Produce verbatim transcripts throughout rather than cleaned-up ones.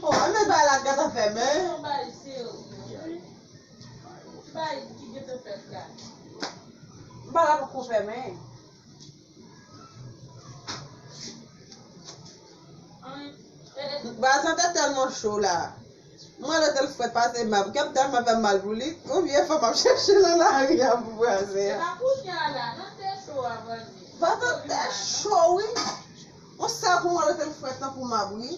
Oh, men bay la gentan fèmen. Yon bay serye wi. Bay ki gentan fèt la. Bay la poko fèmen. Bagay sa te tèlman cho la. Mwen rete l frèt pase mab. Kèm tèlman fè m mal pou li. Konbyen fwa m ap chèche nan lari a pou vwazen an. Bagay sa te cho wi. Yon sèl kou mwen rete l frèt tankou mab wi.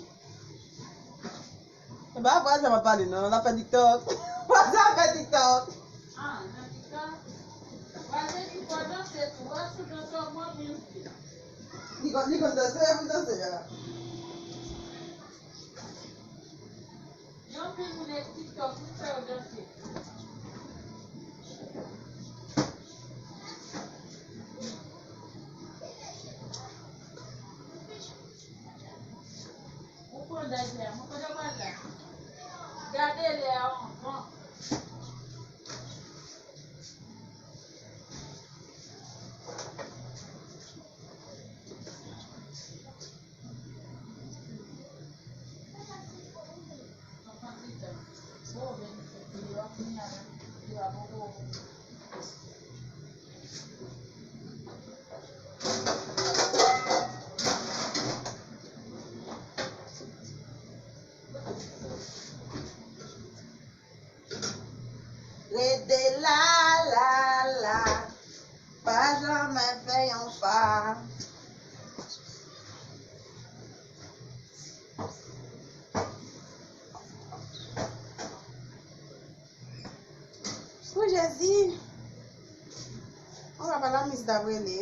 E pa vwazen m ap pale non, l ap fè TikTok. Vwazen ap fè TikTok. Ah, nan TikTok. Vwazen ki fò danse tou, wè sou danse w pran pil pil. Li konn, li konn danse, li konn danse a. Yon pil moun ek TikTok, li fè yo danse. Ou pran daj lè a, mwen kote w pral la? Gade lè a anvan. Rete la, la, la, pa janmen fè yon pa. Pou Jezi. Ou pa pale a mis dap rele.